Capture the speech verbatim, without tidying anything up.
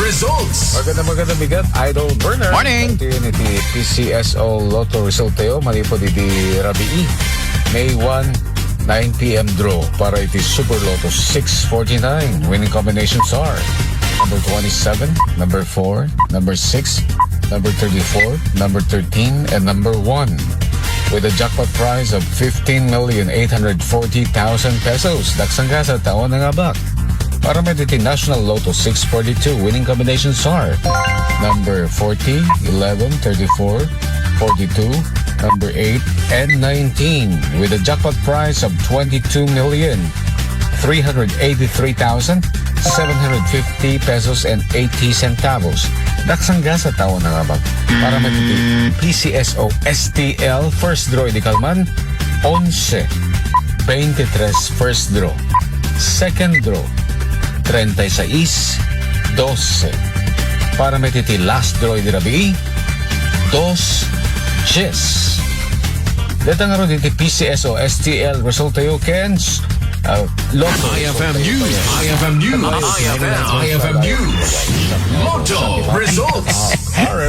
Results. Magandang, magandang bigat, Idol Bernard. Morning. Iti P C S O Lotto resultayo, manipud iti rabii, May one, nine p.m. draw para iti Super Lotto six forty-nine. Winning combinations are number twenty-seven, number four, number six, number thirty-four, number thirteen, and number one. With a jackpot prize of fifteen million eight hundred forty thousand pesos. Daksang gasa, taon nga abak. Para met iti National Lotto six forty-two, winning combinations are number forty, eleven, thirty-four, forty-two, number eight, and nineteen, with a jackpot prize of twenty-two million three hundred eighty-three thousand seven hundred fifty pesos and eighty centavos. Daksang gasa, taon nga abak. Para met iti P C S O S T L first draw iti kalman, onse, twenty-three first draw. Second draw, treinta y seis, doce. Para met iti last draw iti rabii, dos, dies. Deta ngarud iti P C S O S T L resultayo ken Lotto. I F M News. I F M News. I F M News. Lotto results.